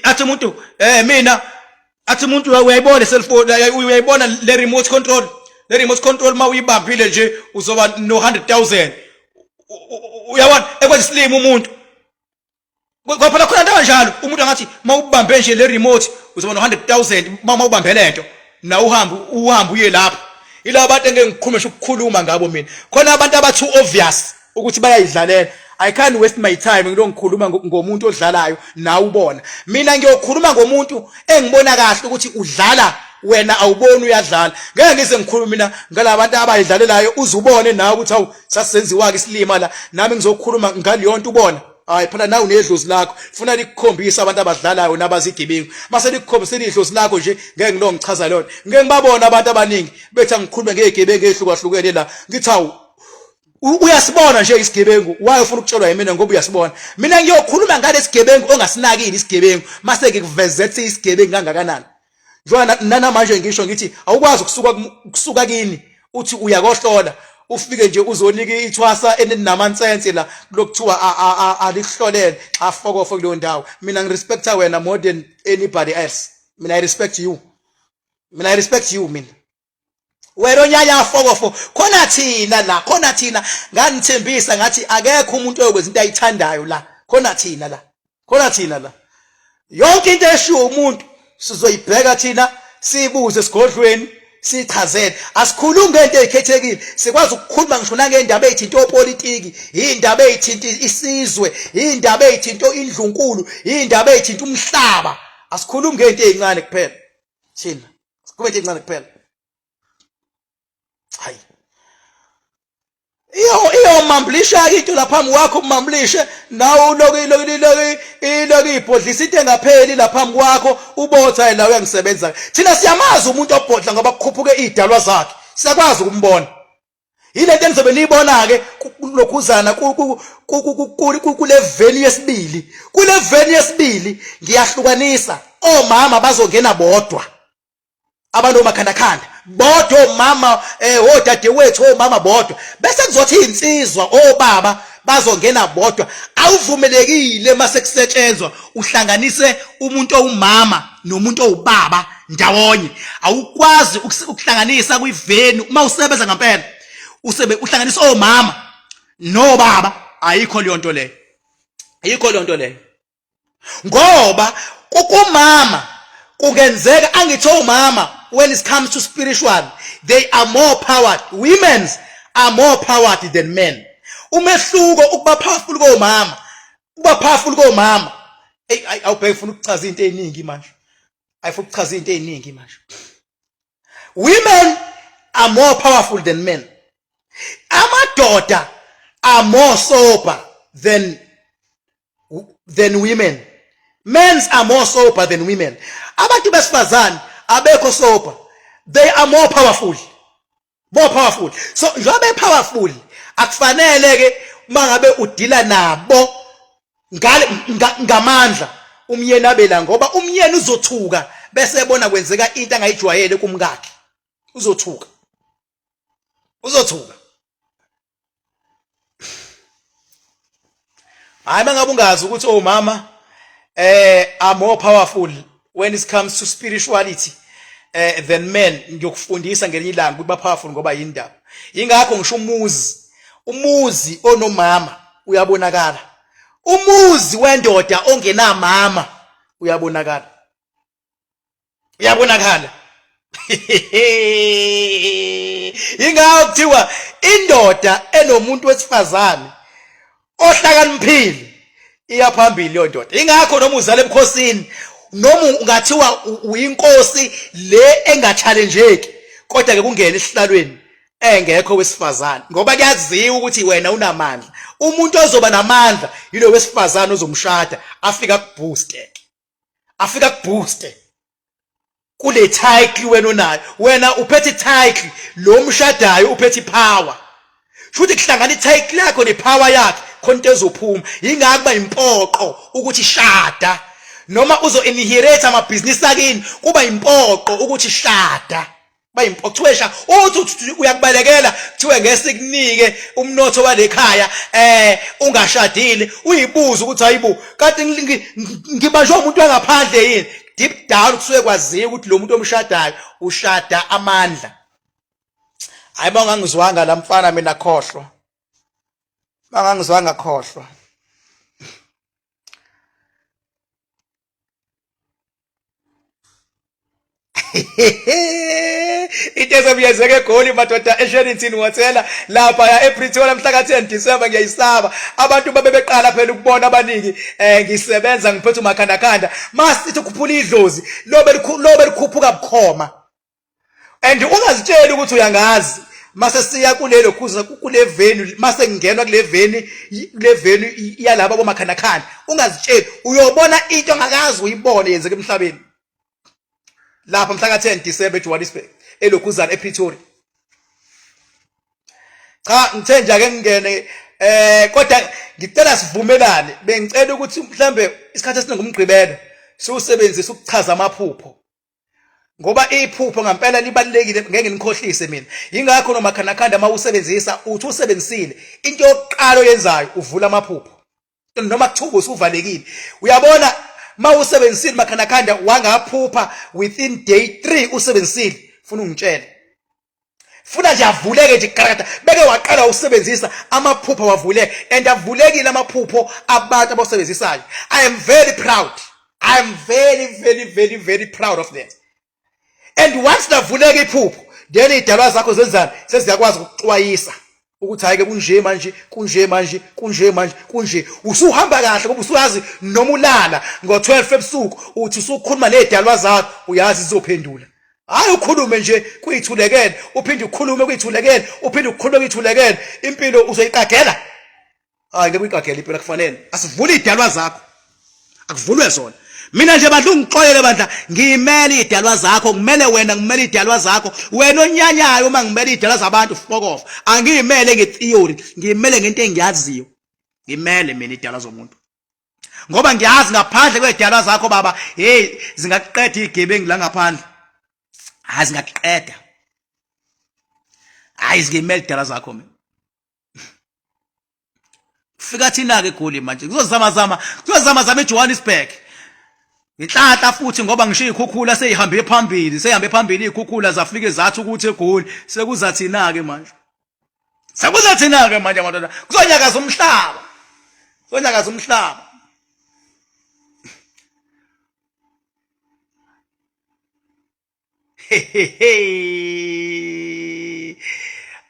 athi umuntu mina athi umuntu uyayibona cellphone uyayibona le remote control le remote control uma uyibambile nje uzoba no 100000 uyabona ekwenza isilima umuntu Ngoba phela khona into kanjalo umuntu angathi mawubambe nje le remote uzoba no 100000 uma ubambe lento na uhambe uhambe uye lapho ila abantu engeke ngikhulume nje ukukhuluma ngabo mina khona abantu aba too obvious ukuthi bayayidlalela I can't waste my time ngilo ngikhuluma ngomuntu odlalayo nawe ubona mina ngiyokhuluma ngomuntu engibona kahle ukuthi udlala wena awuboni uyadlala ngeke ngize ngikhulume mina ngalabantu abayidlalelayo uzubone nawe ukuthi awu sasisenziwa ke isilima la nami ngizokhuluma ngaleyonto ubona hayi phela nawe unedlozi lakho funa likukhombisa abantu abadlalayo nabazigebengu mase likukhombisile idlozi lakho nje ngeke ngilo ngichaza lona ngeke ngibabona abantu abaningi bethi angikhulume ngezigebengu ezihlukahlukene la ngithi awu uyasibona nje isigebengu waye ufuna ukutshelwa yimina ngoba uyasibona mina ngiyokhuluma ngalesigebengu ongasinakile isigebengu mase ngikuvezela isigebengu kangakanani Njengoba nanamanje ngisho ngithi awukwazi ukusuka kusuka kini uthi uyakohlola ufike nje uzonika ithwasa eninamansense la kulokuthiwa alikuhlolele xa fokofo kuleyo ndawo. Mina ngirespecta wena more than anybody else. Mina I respect you. Mina I respect you mina. Wena onyanya fokofo khona thina la khona thina nganithembisa ngathi akekho umuntu oyokwenza into ayithandayo la khona thina la khona thina la yonke into eshiwo umuntu sizoyibheka thina siyibuze esigodlweni sichazele asikhulumi ngento ezikhethekile sikwazi ukukhuluma ngisho nangendaba ezithinta opolitiki indaba ezithinta isizwe indaba ezithinta indlunkulu indaba ezithinta umhlaba asikhulumi ngento ezincane kuphela thina Kube nje incane kuphela. Hayi. Iyo iyo mambulisha into lapha phambi kwakho umambulishe nawe uloku iloku iloku iloku ibhodlisa into engapheli lapha phambi kwakho ubotha la uyangisebenza. Thina siyamazi umuntu obhodla ngoba kukhuphuke idalwa zakhe. Siyakwazi ukumbona. Yile nto enizobe niyibona-ke lokhuzana kule veni yesibili. Kule veni yesibili ngiyahlukanisa omama bazongena bodwa. Abantu omakhandakhanda bodwa omama odadewethu omama bodwa. Bese kuzothi izinsizwa obaba bazongena bodwa. Awuvumelekile mase kusetshenzwa uhlanganise umuntu owumama nomuntu owubaba ndawonye awukwazi ukuhlanganisa kwiveni uma usebenza ngempela usebe uhlanganisa omama nobaba ayikho leyo nto leyo ayikho leyo nto leyo ngoba kukumama kungenzeka angithi omama when it comes to spiritual they are more powered women are more powered than men umehluko ukuba powerful komama ukuba powerful komama ey awubheke ufuna ukuchaza into eziningi manje ayifuna ukuchaza into eziningi manje. Women are more powerful than men. Amadoda are more sober than women. Men are more sober than women. Abantu besifazane abekho sober. They are more powerful. More powerful. So njengoba powerful akufanele ke mangabe udila nabo ngale ngamandla umyeni abela ngoba umyeni uzothuka bese ebona kwenzeka into angayijwayele kumkakhe. Uzothuka. Uzothuka. Hayi mangabe ungazi ukuthi omama are more powerful when it comes to spirituality than men, ngiyokufundisa ngelinye ilanga ukuthi ba powerful ngoba yini ndaba. Ingakho ngisho umuzi onomama uyabonakala, umuzi wendoda ongenamama uyabonakala, uyabonakala. Ingakho kuthiwa indoda enomuntu wesifazane ohlakaniphile iya phambili leyo ndoda. Ingakho noma uzala ebukhosini, noma ungathiwa uyinkosi le engachallengeeki, kodwa ke kungena esihlalweni engekho wesifazane, ngoba kuyaziwa ukuthi wena unamandla. Umuntu ozoba namandla yilo wesifazane ozomshada, afika kubooste, afika kubooste kule title wena onayo. Wena uphethe title, lo mshadayo uphethe power. Shuthi kuhlangana i-title yakho ne-power yakhe, khona into ezophuma. Yingakho kuba impoqo ukuthi shada, noma uzo-inherit amabhizinisi akini, kuba impoqo ukuthi shada. Bayimpoqo sha uthi uyakubalekela, kuthiwe ngeke sikunike umnotho walekhaya ungashadile. Uyibuza ukuthi hayibo, kanti ngibanjwe umuntu wangaphandle yini? Deep down kusuke kwaziwa ukuthi lo muntu omshadayo ushada amandla. Hayi, bangangizwanga la mfana mina, khohlwa. Bangangizwanga, khohlwa. Into ezobuyezeka eGoli madoda, eSheraton Hotel lapha ya ePretoria mhla ka-10 December, ngiyayisaba. Abantu babe beqala phela ukubona abaningi ngisebenza ngiphethe umakhandakhanda, masithi ukhuphula idlozi lobe lobe likhuphuka bukhoma. And ungazitsheli ukuthi uyangazi mase siya kulelo khuza kule venue, mase ngingenwa kule venue, kule venue yalaba bomakhandakhanda, ungazitsheli, uyobona into ongakazi uyibone yenzeka emhlabeni lapha mhla ka-10 December eJohannesburg, elokhuzana ePretoria. Cha, ngithe nje ake ngingene kodwa ngicela sivumelane, bengicela ukuthi mhlambe isikhathi esiningi umgqibelo siwusebenzise ukuchaza amaphupho, ngoba iphupho ngampela libalulekile, ngeke nginikhohlise mina. Yingakho nomakhanakhanda uma usebenzisa uthi usebenzisile, into yokuqala oyenzayo uvula amaphupho, noma kuthiwa usuvalekile. Uyabona, uma usebenzisile makhanakhanda wangaphupha within day 3 usebenzisile, funa ungitshele, funa nje avuleke nje garakada, beke waqala usebenzisa amaphupho wavuleke, and avulekile amaphupho abantu abawasebenzisayo. I am very proud, I am very very very very proud of that. And once lavuleka iphupho, then idalwa zakho zenzani, seziyakwazi ukuxwayisa ukuthi hayi ke kunje manje, kunje manje, kunje manje, kunje. Usuhamba kahle ngoba usuyazi, noma ulala ngo-12 ebusuku uthi usukhuluma nezidalwa zakho, uyazi zizophendula. Hayi ukhulume nje kuyithulekele, uphinde ukhulume kuyithulekele, uphinde ukhulume kuyithulekele, impilo uzoyiqagela. Hayi, ngeke uyiqagele impilo, kufanele asivule idalwa zakho, akuvulwe zona. Mina nje bandla, ungixolele bandla, ngiyimele idalwa zakho, ngimele wena, ngimele idalwa zakho wena onyanyayo. Uma ngimele idalwa zabantu, fuck off. Angiyimele ngetheory, ngiyimele ngento engiyaziyo. Ngimele mina idalwa zomuntu ngoba ngiyazi ngaphandle kwedalwa zakho baba, hey, zingakuqeda izigebengu la ngaphandle. Hayi, zingakuqeda. Hayi, zingimele idalwa zakho mina. Fika thina-ke eGoli manje, kuzozamazama, kuzozamazama eJohannesburg. Inhlanhla futhi ngoba ngisho iy'khukhula seyihambe phambili, seyihambe phambili iy'khukhula, zafike zathi ukuthi eGoli sekuza thina-ke manje, sekuza thina-ke manje madoda, kuzonyakaza umhlaba, kuzonyakaza umhlaba.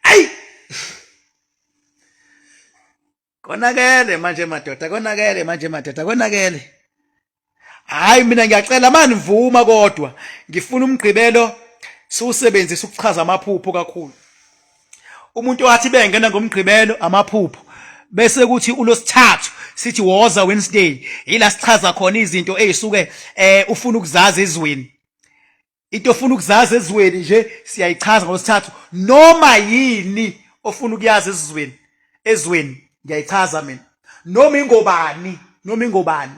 Ayi, konakele manje madoda, konakele manje madoda, konakele. Hayi, mina ngiyacela manivuma, kodwa ngifuna umgqibelo. Siwusebenzisa ukuchaza amaphupho kakhulu. Umuntu wathi bengena ngomgqibelo amaphupho bese kuthi ulosithathu sithi woza Wednesday ila sichaza khona izinto ezisuke eh ufuna ukuzazi ezweni into ofuna ukuzazi ezweni nje siyayichaza ngolosithathu noma yini ofuna ukuyazi ezweni ezweni ngiyayichaza mina noma ingobani noma ingobani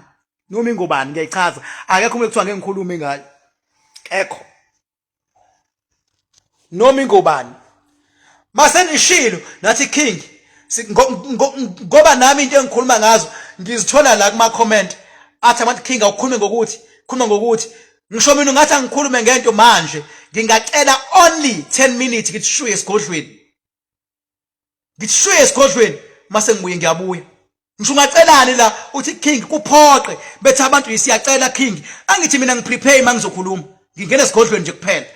noma ingobani ngiyayichaza akekho umuntu kuthiwa ngeke ngikhulume ngayo ekho noma ingobani mase nishilo nathi king ngoba nami into engikhuluma ngazo ngizithola la kuma comment athi abantu king awukhulume ngokuthi khuluma ngokuthi ngisho mina ungathi angikhulume ngento manje ngingacela only 10 minutes ngithi shuye esigodlweni ngithi shuye esigodlweni mase ngibuye ngiyabuya ngisho ungacelani la uthi king kuphoqe bethi abantu siyacela king angithi mina ngiprepare uma ngizokhuluma ngingena esigodlweni nje kuphela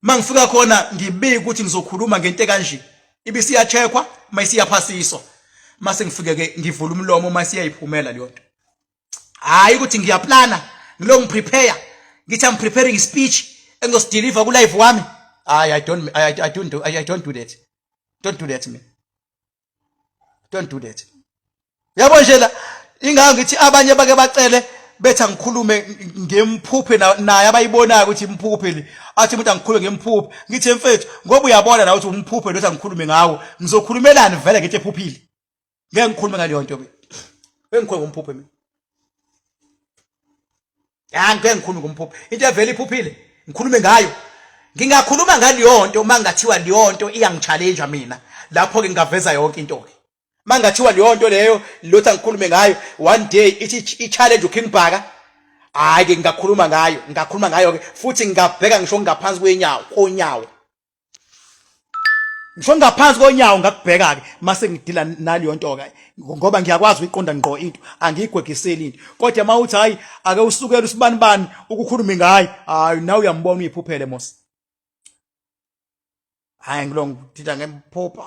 uma ngifika khona ngibike ukuthi ngizokhuluma ngento ekanje ibisiyacheckwa uma isiyaphasiswa mase ngifike ke ngivula umlomo uma siyayiphumela leyo nto hayi ukuthi ngiyaplana ngilo ngiprepare ngithi I'm preparing speech engizosideliver ku live wami hayi I don't I, I don't do I, I don't do that don't do that me don't do that yabo nje la ingakho ngithi abanye bake bacele bethi angikhulume ngemphuphe naye abayibonayo ukuthi imphuphe le athi umuntu angikhulume ngemphuphe ngithi mfethu ngoba uyabona nawe ukuthi umphuphe lo angikhulume ngawo ngizokhulumelani vele ngithi ephuphile ngeke ngikhulume ngaleyo nto ke ngikhulume ngomphuphe mina ya ngeke ngikhulume ngomphuphe into evele iphuphile ngikhulume ngayo ngingakhuluma ngaleyo nto uma ngathiwa leyo nto iyangichallenge mina lapho ke ngingaveza yonke into ke uma ngathiwa leyo nto leyo lothi angikhulume ngayo one day ithi i-challenge uKing Bhaka hayi ke ngingakhuluma ngayo ngingakhuluma ngayo ke futhi ngingabheka ngisho ngaphansi kwenyawo konyawo ngisho ngaphansi konyawo ngakubheka ke mase ngidila naleyo nto ke ngoba ngiyakwazi ukuyiqonda ngqo into angiyigwegiseli into kodwa uma uthi hayi ake usukele usibanibani ukukhulume ngaye hayi nawe uyambona uyiphuphele mos hayi ngilo ngithinta ngemphupha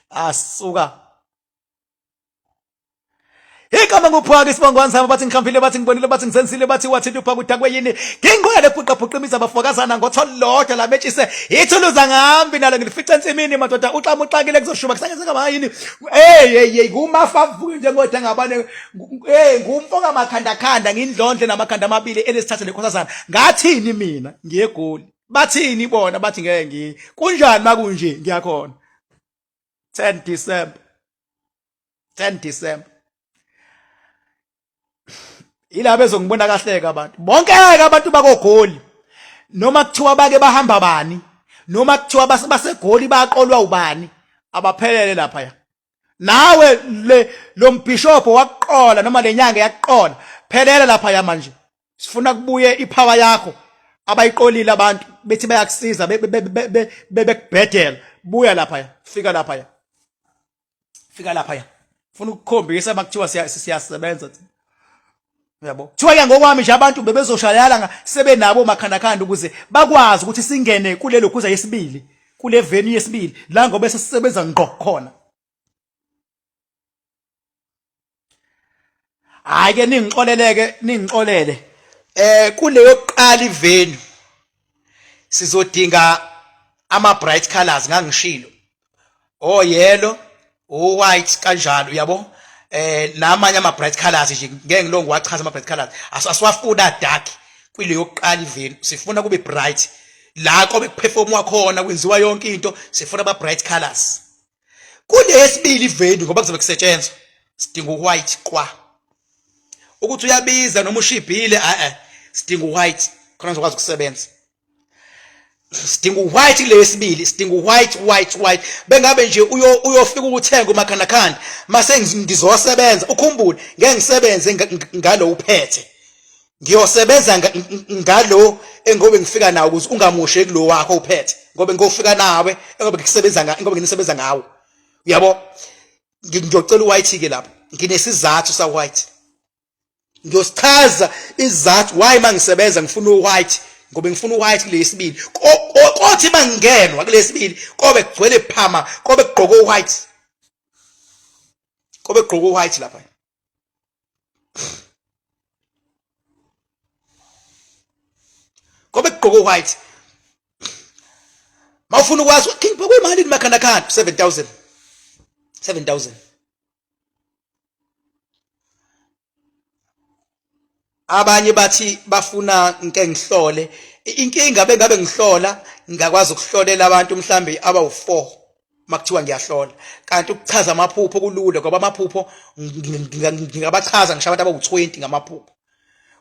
asuka Igama nguphaka isibongo wanzama bathi ngihambile bathi ngibonile bathi ngizenzile bathi wathi lupha kudakwe yini nginqwele phuqa phuqa imizi abafokazana ngotholodwa lametshise ithuluza ngambi nalo ngilifica ensimini madoda uxama uxakile kuzoshuba kusake singaba yini hey hey hey kumafa avuke njengoda ngabane hey ngumfo kamakhanda khanda ngindlondle namakhanda amabili elesithathe lekhosazana ngathini mina ngiyegoli bathini bona bathi ngeke ngiye kunjani makunje ngiyakhona 10 December 10 December ila bezongibona kahleka abantu bonke ke abantu bakogoli noma kuthiwa bake bahamba bani noma kuthiwa basegoli baqolwa ubani abaphelele lapha ya nawe le lo mbhishobho wakuqola noma lenyanga yakuqola phelela lapha ya manje sifuna kubuye ipower yakho abayiqolile abantu bethi bayakusiza bebekubhedela buya lapha ya fika lapha ya fika lapha ya funa ukukhombisa makuthiwa siyasebenza uyabo kuthiwa ke ngokwami nje abantu bebezoshayala sebenabo makhandakhanda ukuze bakwazi ukuthi singene kulelo khuza yesibili kule venue yesibili la ngoba sesisebenza ngqo khona hayi ke ningixoleleke ningixolele eh kuleyo kuqala ivenue sizodinga ama bright colors ngangishilo o yellow o white kanjalo uyabo eh namanye ama bright colors nje ngeke ngilongo wachaza ama bright colors asiwafuna dark kuleyo kuqala ivenue sifuna kube bright la kobe kuperformwa khona kwenziwa yonke into sifuna ama bright colors Kuleyesibili ivenue ngoba kuzobe kusetshenzwa sidinga uwhite qwa. Ukuthi uyabiza noma ushibhile a eh sidinga uwhite khona ngizokwazi ukusebenza. Sidinga uwhite kule yesibili sidinga uwhite white white bengabe nje uyofika ukuthenga umakhandakhanda mase ngizosebenza ukhumbule ngeke ngisebenze ngalo uphethe ngiyosebenza ngalo engobe ngifika nawo ukuze ungamosheki lo wakho uphethe ngobe ngofika nawe engobe ngikusebenza ngobe nginisebenza ngawo uyabo ngiyocela uwhite ke lapho nginesizathu sa white ngiyosichaza isizathu why mangisebenza ngifuna uwhite ngoba ngifuna uwhite kulesibili kothi mangingenwa kulesibili kobe kugcwele phama kobe kugqoke uwhite kobe kugqoke uwhite lapha Ngoba ekugqoke white. Mawufuna ukwazi King Bhaka imali makhanda khanda 7000. 7000. Abanye bathi bafuna ngike ngihlole. Inkinga bengabe ngihlola ngingakwazi ukuhlolela abantu mhlambe abawu4 makuthiwa ngiyahlola. Kanti ukuchaza amaphupho kulula ngoba amaphupho ngingabachaza ngisho abantu abawu20 ngamaphupho.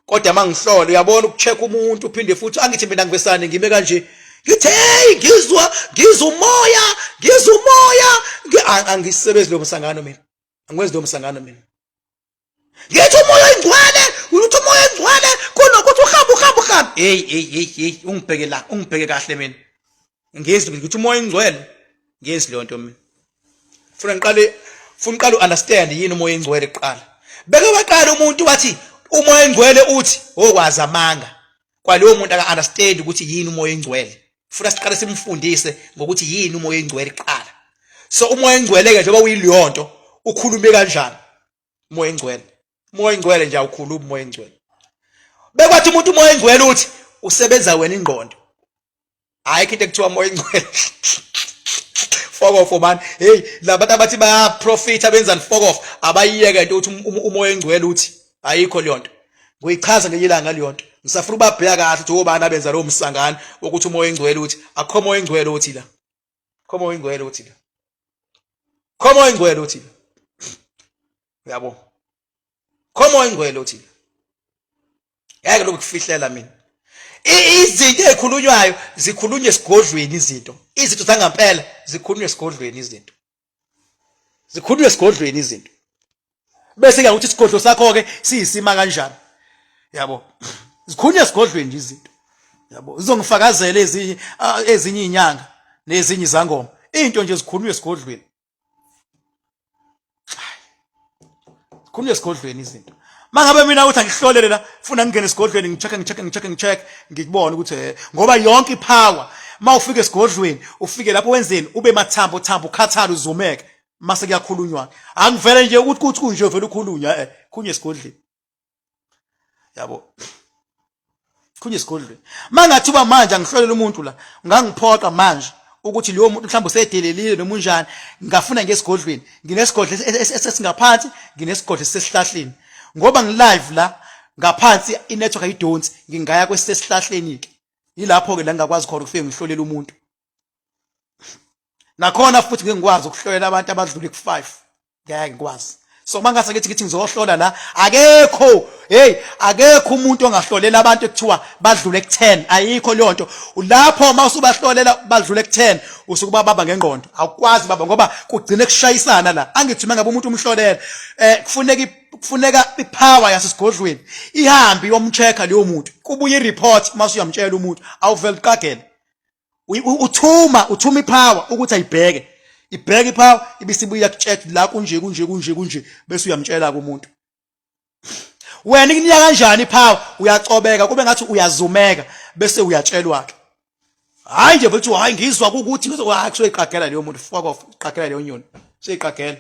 Kodwa mangihlola uyabona ukucheck umuntu uphinde futhi angithi mina ngivesane ngime kanje ngithi hey ngizwa ngizwa umoya ngizwa umoya angisebenzi lo msangano mina angikwenzi lo msangano mina ngithi umoya oyingcwele uthi umoya oyingcwele kunokuthi uhambe uhambe uhambe hey hey hey hey ungibheke la ungibheke kahle mina ngizwe ngithi umoya oyingcwele ngenzi leyo nto mina funa ngiqale funa uqale uunderstand yini umoya oyingcwele kuqala beke waqala umuntu wathi umoya oyingcwele uthi okwazi amanga kwalowo muntu aka understand ukuthi yini umoya oyingcwele funa siqale simfundise ngokuthi yini umoya oyingcwele kuqala so umoya oyingcwele ke njengoba uyileyonto ukhulume kanjani umoya oyingcwele umoya oyingcwele nje awukhulumi umoya oyingcwele bekwathi umuntu umoya oyingcwele uthi usebenza wena ingqondo ayikho into ekuthiwa moya ingcwele fuck off man hey labantu abathi bayaprofita benzani fuck off abayiyeke into ukuthi um, um, umoya engcwele uthi ayikho leyo nto ngoyichaza ngenye ilanga leyo nto ngisafuna ubabheka kahle ukuthi obani abenza lowo msangano wokuthi umoya engcwele uthi akukho moya engcwele uthi la akukho moya engcwele uthi la akukho moya engcwele uthi la uyabo khomo oyingcwele uthi ngeke lokhu kufihlela mina izinto ezikhulunywayo zikhulunywa esigodlweni izinto izinto zangampela zikhulunywa esigodlweni izinto zikhulunywa esigodlweni izinto bese ke ukuthi isigodlo sakho ke siyisima kanjani yabo zikhulunywa esigodlweni nje izinto yabo zizongifakazela ezinye ezinye izinyanga nezinye izangoma into nje zikhulunywa esigodlweni khulunywa esigodlweni izinto mangabe mina uthi angihlolele la funa ngingene esigodlweni ngicheck ngicheck ngicheck ngicheck ngikubone ukuthi eh, ngoba yonke ipower mawufika esigodlweni ufike lapho wenzeni ube mathambo thambo ukhathala uzumeke mase kuyakhulunywa angivele nje ukuthi kuthi kunje vele ukhulunywa eh khulunywa esigodlweni yabo khunye esigodlweni mangathiwa manje angihlolela umuntu la ngangiphoqa manje ukuthi lowo muntu mhlawumbe usedelelile noma unjani ngingafuna ngesigodlweni nginesigodlo esingaphansi nginesigodlo esesihlahleni ngoba ngilive la ngaphansi inetwork ayidonsi ngingaya kwesesihlahleni ke yilapho ke la ngingakwazi khona ukufike ngihlolela umuntu nakhona futhi ngeke ngikwazi ukuhlolela abantu abadlule ku-5 ngeke ngikwazi so uma ngase ngithi ngithi ngizohlola la akekho hey akekho umuntu ongahlolela abantu ekuthiwa badlule ku-10 ayikho leyo nto lapho uma usubahlolela badlule ku-10 usuke ubabamba ngengqondo awukwazi baba ngoba kugcine kushayisana la angithi uma ngabe umuntu umhlolela um kufuneka kufuneka ipower yasesigodlweni ihambe iyomcheck-a leyo muntu kubuye i-report uma usuyamtshela umuntu awuvele uqagele uthuma uthuma ipower ukuthi ayibheke ibheke ipower ibisibuya kutshela la kunje kunje kunje kunje bese uyamtshela kumuntu wena ikunika kanjani ipower uyacobeka kube ngathi uyazumeka bese uyatshelwa ke hayi nje futhi hayi ngizwa ukuthi ngizwa hayi kusoyiqagela leyo muntu fuck off iqagela leyo nyoni seyiqagela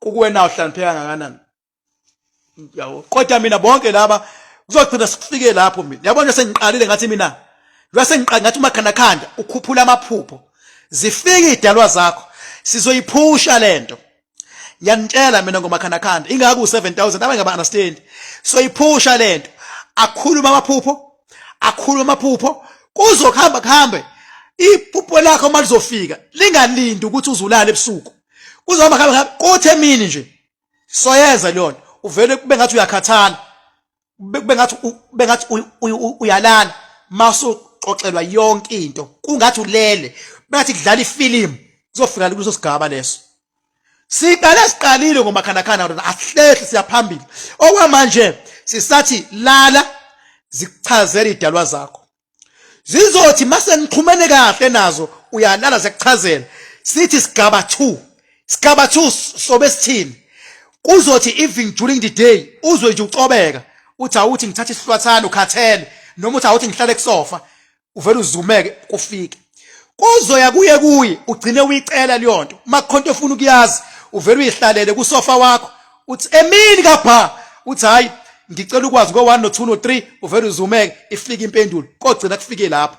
kukuwena uhlanipheka kangakanani yabo kodwa mina bonke laba kuzogcina sifike lapho mina yabona sengiqalile ngathi mina njengoba sengiqale ngathi umakhandakhanda ukhuphula amaphupho zifike idalwa zakho sizoyiphusha lento ngiyanitshela mina ngomakhandakhanda ingaka u7000 abanye ngaba understand soyiphusha lento akhuluma amaphupho akhuluma amaphupho kuzokuhamba kuhambe iphupho lakho uma lizofika lingalindi ukuthi uzulale ebusuku kuzohamba kuhambe kuthi emini nje soyeza leyo nto uvele kube ngathi uyakhathala kube ngathi kube ngathi uyalala masuxoxelwa yonke into kungathi ulele bengathi kudlala ifilimu kuzofika kuleso sigaba leso siqale siqalile ngomakhanakhana kodwa asihlehli siyaphambili okwamanje sisathi lala zikuchazela idalwa zakho zizothi mase nixhumene kahle nazo uyalala zekuchazela sithi sigaba 2 sigaba 2 sobe sithini kuzothi even during the day uzwe nje ucobeka uthi awuthi ngithatha isihlwathana ukhathele noma uthi awuthi ngihlale kusofa uvele uzumeke kufike kuzoya kuye kuye ugcine uyicela leyonto uma kukhona ofuna ukuyazi uvele uyihlalele kusofa wakho uthi emini kabha uthi hayi Ngicela ukwazi ko 1 no 2 no 3, uvele uzumeke, ifike impendulo, kogcina kufike lapho,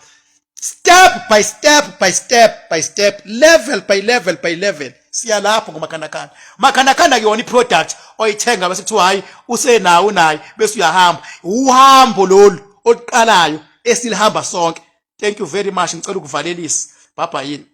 step by step by step by step, level by level by level, siya lapho ngomakhandakhanda. Makhandakhanda kuyona iproduct oyithenga bese kuthiwa hayi, usenawo, unayo, bese uyahamba. Uhambo lolu oluqalayo esilihamba sonke. Thank you very much. Ngicela ukuvalelisa. Bye bye yini.